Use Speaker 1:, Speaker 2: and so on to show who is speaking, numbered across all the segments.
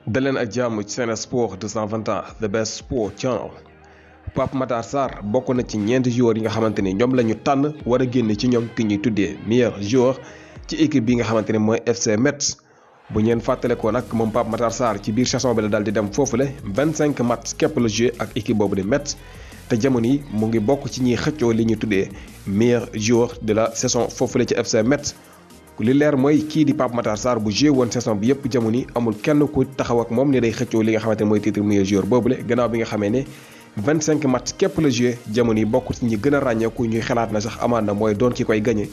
Speaker 1: daleen ak jàmm ci Sen Sport 221 the best sport channel. Pape Matar Sarr bokk na ci ñeenti joueurs yi nga xamante ni ñoom la ñu tànn war a génn ci ñoom ki ñuy tuddee meilleur joueur ci équipe bi nga xamante ni mooy FC Metz. bu ñeen fàttale ko nag moom Pape Matar Sarr ci biir saison bi la daal di dem foofule 25 matchs képp la joué ak équipe boobu di Metz te jamono yi mu ngi bokk ci ñiy xëccoo li ñuy tuddee meilleur joueur de la saison foofule ci FC Metz. li leer mooy kii di Pape Matar Sarr bu joué woon saison bi yëpp jamono yi amul kenn ku taxaw ak moom ne day xëccoo li nga xamante ne mooy titre meilleur joueur boobule gannaaw bi nga xamee ne 25 match képp la joué jamono yi bokk ci ñi gën a ràññeeku ñuy xalaat na sax amaan na mooy doon ki koy gagné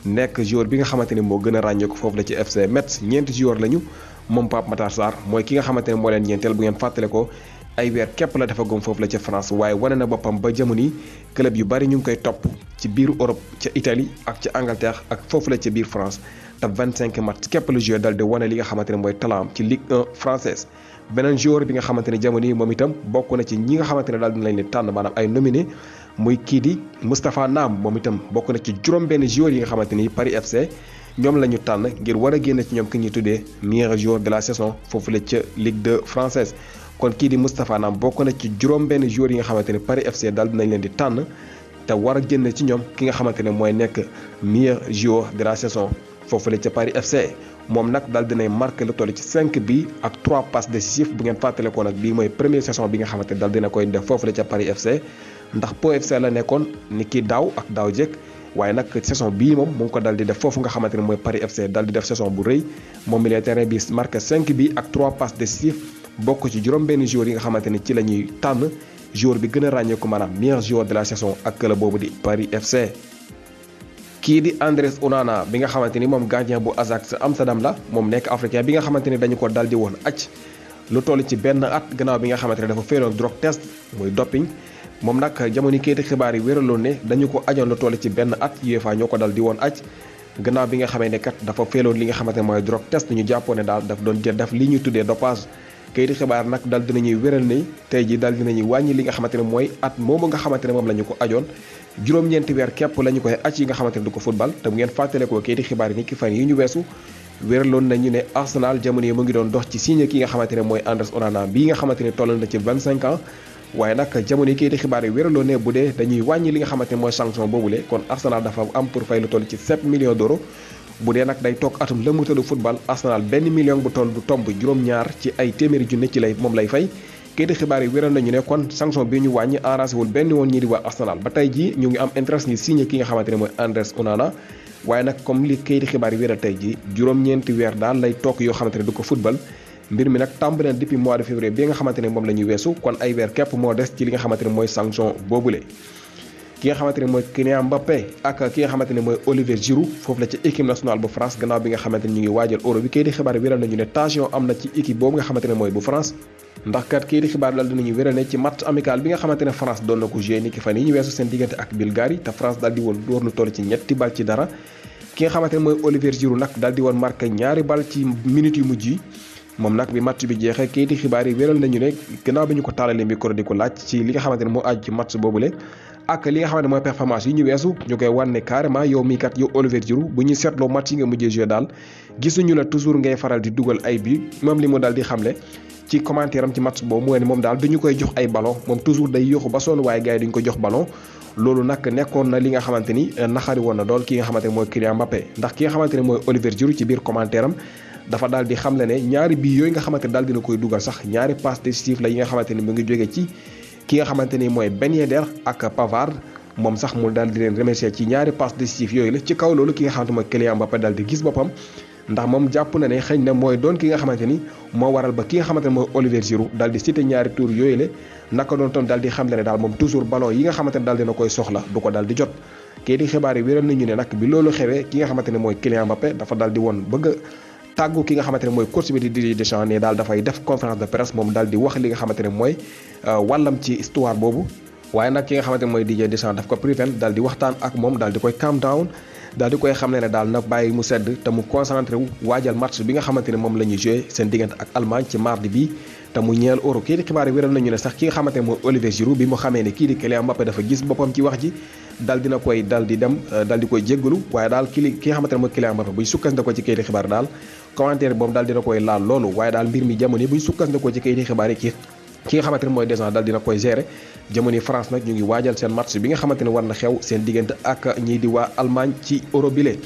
Speaker 1: nekk joueur bi nga xamante ne moo gën a ràññeeku foofu la ci FC Metz ñeenti joueur lañu moom Pape Matar Sarr mooy ki nga xamante ne moo leen ñeenteel bu ngeen fàttale ko ay weer képp la defagum foofu la ca France waaye wane na boppam ba jamono yi club yu bari ñu ngi koy topp ci biir Europe ca Italie ak ca Angleterre ak foofu la ca biir France te 25 match képp la joué dal di wane li nga xamante ne mooy talent ci Ligue 1 française. beneen joueur bi nga xamante ne jamono yi moom itam bokk na ci ñi nga xamante ne daal dina leen tànn maanaam ay nominé muy kii di Moustapha Nam moom itam bokk na ci juróom-benn joueurs yi nga xamante ni Paris FC ñoom la ñu tànn ngir war a génn ci ñoom ki ñuy tuddee meilleur joueur de la saison foofu la ca Ligue 2 française. kon kii di Moustapha Nam bokk na ci juróom-benn joueurs yi nga xamante ne Paris FC daal dinañ leen di tànn te war a génn ci ñoom ki nga xamante ne mooy nekk meilleur joueur de la saison foofu la ca Paris FC. moom nag daal dinay marqué lu toll ci 5 bi ak 3 passes décisives bu ngeen fàttale ko nag bii mooy première saison bi nga xamante ne daal dina koy def foofu la ca Paris FC ndax Pau FC la nekkoon ni ki daaw ak daaw jekk waaye nag saison bii moom mu ngi ko daal di def foofu nga xamante ne mooy Paris FC daal di def saison bu rëy moom milieu terrain bi marqué 5 bi ak 3 passes décisives bokk ci juróom-benn joueurs yi nga xamante ne ci la ñuy tànn joueur bi gën a ràññeeku maanaam meilleur joueur de la saison ak club boobu di Paris FC. kii di Andries Onana bi nga xamante ni moom gardien bu Ajax Amsterdam la moom nekk africain bi nga xamante ni dañu ko dal di woon acc lu toll ci benn at gannaaw bi nga xamante ne dafa féeroon drogue test muy doping moom nag jamono kayiti xibaar yi wéraloon ne dañu ko ajoon lu toll ci benn at UEFA ñoo ko dal di woon acc gannaaw bi nga xamee ne kat dafa féeloon li nga xamante ne mooy drogue test ñu jàppoon ne daal daf doon jël def li ñuy tuddee dopage kayiti xibaar nag dal dinañuy wéral ne tey ji dal dinañuy wàññi li nga xamante ne mooy at moomu nga xamante ne moom la ñu ko ajoon juróom-ñeenti weer képp la ñu koy acc yi nga xamante ne du ko football te bu ngeen fàttale ko kayiti xibaar yi ni ki fan yi ñu weesu wéraloon nañu ne Arsenal jamono yi mu ngi doon dox ci signé ki nga xamante ne mooy Andries Onana bii nga xamante ne toll na ci 25 ans waaye nag jamono yi kayiti xibaar yi wéraloon ne bu dee dañuy wàññi li nga xamante ne mooy sanction boobule kon Arsenal dafa am pour fay lu toll ci 7 millions d'euros bu dee nag day toog atum lëmutalu football Arsenal benn million bu toll bu tomb juróom-ñaar ci ay téeméeri junne ci lay moom lay fay kayiti xibaar yi wéral nañu ne kon sanction bi ñu wàññi arrangé wul benn woon ñii di waa Arsenal ba tey jii ñu ngi am interest ni signé ki nga xamante ne mooy Andries Onana waaye nag comme li kayiti xibaar yi wéral tey jii juróom-ñeenti weer daal lay toog yoo xamante ne du ko football mbir mi nag tàmbali na depuis mois de février bi nga xamante ne moom la ñuy weesu kon ay weer képp moo des ci li nga xamante ne mooy sanction boobule. ki nga xamante ne mooy Kylian Mbappé ak ki nga xamante ne mooy Olivier Giroud foofu la ci équipe nationale bu France gannaaw bi nga xamante ne ñu ngi waajal Euro bi kayiti xibaar yi wéral nañu ne tension am na ci équipe boobu nga xamante ne mooy bu France ndax kat kayiti xibaar dal dinañu wéral ne ci match amical bi nga xamante ne France doon na ko joué ni ki fan yi ñu weesu seen diggante ak Bulgarie te France daal di woon dóor lu toll ci ñetti bal ci dara ki nga xamante ne mooy Olivier Giroud nag daal di woon marqué ñaari bal ci minutes yu mujj yi moom nag bi match bi jeexee kayiti xibaar yi wéral nañu ne gannaaw bi ñu ko taalalee micro di ko laaj ci li nga xamante ne moo aju ci match boobule ak li nga xamante ne mooy performance yi ñu weesu ñu koy wan ne carrément yow mii kat yow Olivier Giroud bu ñuy seetloo match yi nga mujjee joué daal gisuñu la toujours ngay faral di dugal ay bi moom li mu daal di xamle ci commentaire am ci match boobu mooy ne moom daal duñu koy jox ay ballon moom toujours day yóoxu ba sonn waaye gars yi duñu ko jox ballon loolu nag nekkoon na li nga xamante ni naxari woon na dool ki nga xamante ne mooy Kylian Mbappé ndax ki nga xamante ne mooy Olivier Giroud ci biir commentaire am dafa daal di xamle ne ñaari bii yooyu nga xamante ne daal dina koy dugal sax ñaari passe décisive la yi nga xamante ni mu ngi jóge ci ki nga xamante ni mooy Ben Yedder ak Pavard moom sax mu daal di leen remercier ci ñaari passe décisive yooyu la ci kaw loolu ki nga xamante mooy Kylian Mbappé daal di gis boppam ndax moom jàpp na ne xëy na mooy doon ki nga xamante ni moo waral ba ki nga xamante ne mooy Olivier Giroud daal di cité ñaari tour yooyu la naka doon tam daal di xamle ne daal moom toujours ballon yi nga xamante ne daal dina koy soxla du ko daal di jot kii di xibaar yi wéral nañu ne nag bi loolu xewee ki nga xamante ne mooy Kylian Mbappé dafa daal di woon bëgg a tàggu ki nga xamante ne mooy coach bi di Didier Deschamps ne daal dafay def conférence de presse moom daal di wax li nga xamante ne mooy wàllam ci histoire boobu waaye nag ki nga xamante ne mooy Didier Deschamps daf ko préven daal di waxtaan ak moom daal di koy calm down daal di koy xam ne daal na bàyyi mu sedd te mu concentré wu waajal match bi nga xamante ne moom la ñuy joué seen diggante ak Allemagne ci mardi bi te mu ñeel Euro. kii di xibaar yi wéral nañu ne sax ki nga xamante ne mooy Olivier Giroud bi mu xamee ne kii di Kylian Mbappé dafa gis boppam ci wax ji dal dina koy dal di dem dal di koy jéggalu waaye daal ki nga xamante ne mooy Kylian Mbappé buñ sukkandikoo ci kayiti xibaar daal commentaire boobu daal dina koy laal loolu waaye daal mbir mi jamono buñ sukkandikoo ci kayiti xibaar yi ki nga xamante ne mooy Deschamps dal dina koy gérer jamono France nag ñu ngi waajal seen match bi nga xamante ne war na xew seen diggante ak ñii di waa Allemagne ci Euro bile.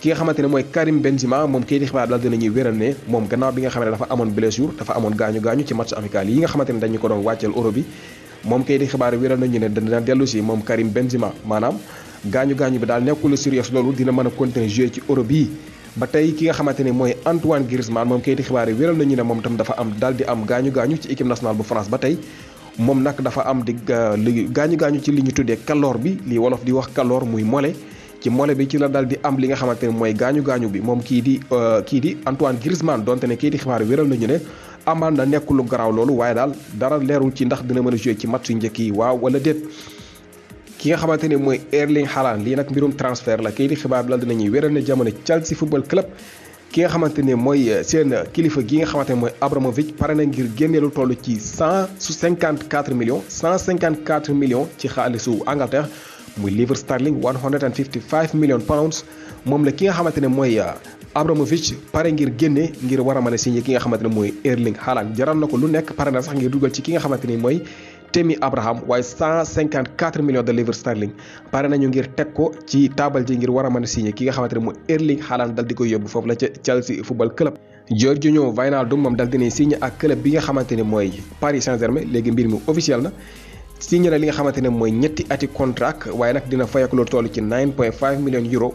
Speaker 1: ki nga xamante ne mooy Karim Benzema moom kayiti xibaar daal dinañuy wéral ne moom gannaaw bi nga xam ne dafa amoon blessure dafa amoon gaañu ci match amical yi nga xamante ne dañu ko doon wàcceel Euro bi moom kayiti xibaar wéral nañu ne dina dellu si moom Karim Benzema maanaam gaañu bi daal nekkul sérieux loolu dina mën a continuer jouer ci Euro bii. ba tey ki nga xamante ne mooy Antoine Griezmann moom kayiti xibaar yi wéral nañu ne moom tam dafa am daal di am gaañu ci équipe nationale bu France ba tey moom nag dafa am di gaañu ci li ñu tuddee kaloor bi li wolof di wax kaloor muy mole ci mole bi ci la daal di am li nga xamante ne mooy gaañu bi moom kii di Antoine Griezmann donte ne kayiti xibaar yi wéral nañu ne amaan na nekk lu garaaw loolu waaye daal dara leerul ci ndax dina mën a jouer ci match yu njëkk yi waaw wala déet. ki nga xamante ne mooy Erling Haaland lii nag mbirum transfert la kayiti xibaar bi la dinañuy wéral ne jamono Chelsea football club ki nga xamante ne mooy seen kilifa gi nga xamante ne mooy Abramovich pare na ngir génne lu toll ci 154 millions ci xaalisu Angleterre muy livre sterling 155 million pounds moom la ki nga xamante ne mooy Abramovich pare ngir génne ngir war a mën a signé ki nga xamante ne mooy Erling Haaland jaral na ko lu nekk pare na sax ngir dugal ci ki nga xamante ni mooy Tammy Abraham waaye 154 millions de livres sterling pare nañu ngir teg ko ci taabal ji ngir war a mën a signé ki nga xamante ne mooy Erling Haaland dal di koy yóbbu foofu la ca Chelsea football club. Georginio Wijnaldum moom dal dina signé ak club bi nga xamante ne mooy Paris Saint-Germain léegi mbir mi officiel na signé na li nga xamante ne mooy ñetti ati contrat waaye nag dina fayeeku lu toll ci 9.5 millions euros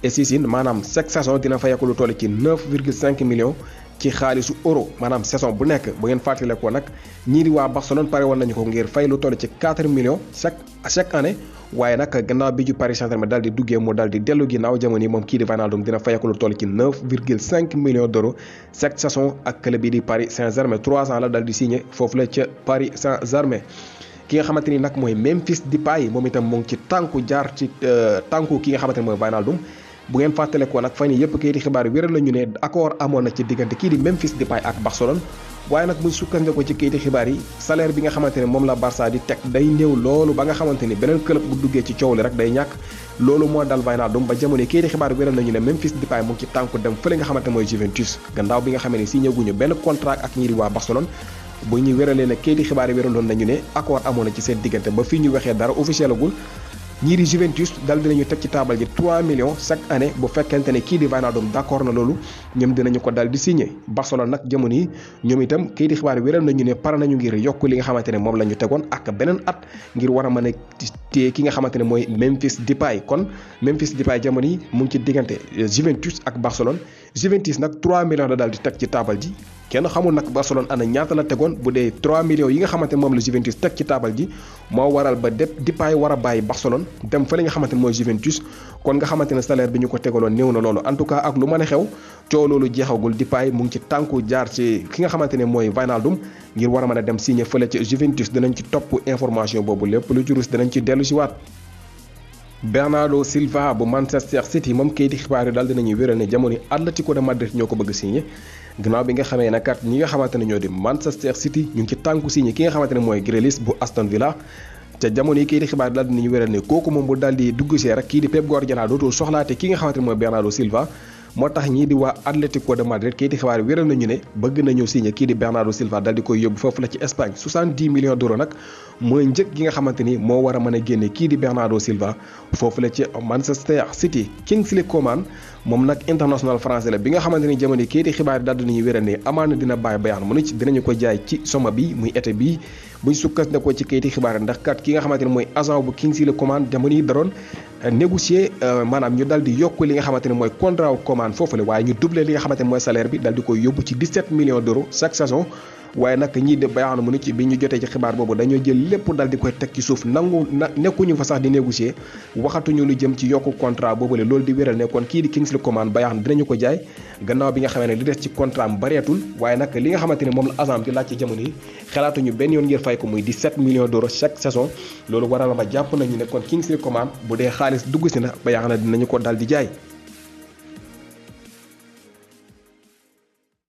Speaker 1: et season maanaam chaque saison dina fayeeku lu toll ci 9,5 millions. ci xaalisu euro maanaam saison bu nekk bu ngeen fàttale ko nag ñii di waa Barcelone pare woon nañu ko ngir fay lu toll ci 4 millions chaque année waaye nag gannaaw bi ju Paris Saint-Germain daal di duggee mu daal di dellu ginnaaw jamono yi moom kii di Wijnaldum dina fayeeku lu toll ci 9,5 millions d'euros chaque saison ak club bi di Paris Saint-Germain 3 ans la daal di signé foofu la ca Paris Saint-Germain. ki nga xamante ni nag mooy Memphis Depay moom itam mu ngi ci tànku jaar ci tànku ki nga xamante ni mooy Wijnaldum bu ngeen fàttale ko nag fan yii yëpp kayiti xibaar wéral nañu ne accord amoon na ci diggante kii di Memphis Depay ak Barcelone waaye nag buñ sukkandikoo ci kayiti xibaar yi salaire bi nga xamante ne moom la Barça di teg day néew loolu ba nga xamante ni beneen club bu duggee ci coow li rek day ñàkk loolu moo dal Wijnaldum ba jamono kayiti xibaar wéral nañu ne Memphis Depay mu ngi ci tànku dem fële nga xamante mooy Juventus gannaaw bi nga xamee ne signé guñu benn contrat ak ñi di waa Barcelone bu ñu wéralee ne kayiti xibaar yi wéraloon nañu ne accord amoon na ci seen diggante ba fii ñu waxee dara officiel agul ñii di Juventus dal dinañu teg ci taabal ji 3 millions chaque année bu fekkente ne kii di Wijnaldum d'accord na loolu ñoom dinañu ko dal di signé Barcelone nag jamono yi ñoom itam kii di xibaar wéral nañu ne pare nañu ngir yokk li nga xamante ne moom la ñu tegoon ak beneen at ngir war a mën a téye ki nga xamante ne mooy Memphis Depay kon Memphis Depay jamono yi mu ngi ci diggante Juventus ak Barcelone Juventus nag 3 millions la dal di teg ci taabal ji kenn xamul nag Barcelone ana ñaata la tegoon bu dee 3 millions yi nga xamante ne moom la Juventus teg ci taabal ji moo waral ba Depay war a bàyyi Barcelone dem fa li nga xamante ne mooy Juventus kon nga xamante ne salaire bi ñu ko tegaloon néew na loolu en tout cas ak lu mën a xew coow loolu jeexagul Depay mu ngi ci tànku jaar ci ki nga xamante ne mooy Wijnaldum ngir war a mën a dem signé fële ci Juventus dinañ ci topp information boobu lépp lu ci rus dinañ ci dellu si waat. Bernardo Silva bu Manchester City moom kayiti xibaar yi daal dinañuy wéral ne jamono Atlético de Madrid ñoo ko bëgg signé gannaaw bi nga xamee ne kat ñi nga xamante ne ñoo di Manchester City ñu ngi ci tànku signé ki nga xamante ne mooy Grealish bu Aston Villa te jamono yi kayiti xibaar yi daal dinañu wéral ne kooku moom bu daal di dugg see rek kii di Pep Guardiola dootul soxlaate ki nga xamante ne mooy Bernardo Silva moo tax ñii di waa Atlético de Madrid kayiti xibaar yi wéral nañu ne bëgg nañu signé kii di Bernardo Silva dal di koy yóbbu foofu la ci Espagne 70 millions d'euros nag mooy njëg gi nga xamante ni moo war a mën a génne kii di Bernardo Silva foofu la ci Manchester City. Kingsley Coman moom nag international français la bi nga xamante ni jamono kayiti xibaar yi daal dinañu wéral ne amaana dina bàyyi Bayern Munich dinañu ko jaay ci soma bi muy été bi buñ sukkandikoo ci kayiti xibaar ndax kat ki nga xamante ne mooy agent bu Kingsley Coman jamono yi daroon négocier maanaam ñu dal di yokk li nga xamante ne mooy contrat Coman foofu la waaye ñu doublé li nga xamante ne mooy salaire bi dal di koy yóbbu ci 17 millions d'euros chaque saison waaye nag ñii de Bayern Munich bi ñu jotee ci xibaar boobu dañoo jël lépp dal di koy teg ci suuf nekkuñu fa sax di négocier waxatuñu lu jëm ci yokku contrat boobule loolu di wéral ne kon kii di Kingsley Coman Bayern dinañu ko jaay gannaaw bi nga xamee ne li des ci contrat am bareetul waaye nag li nga xamante ne moom la agent di laaj ci jamono yi xalaatuñu benn yoon ngir fay ko muy 17 millions d'euros chaque saison loolu waral ba jàpp nañu ne kon Kingsley Coman bu dee xaalis dugg si na Bayern dinañu ko dal di jaay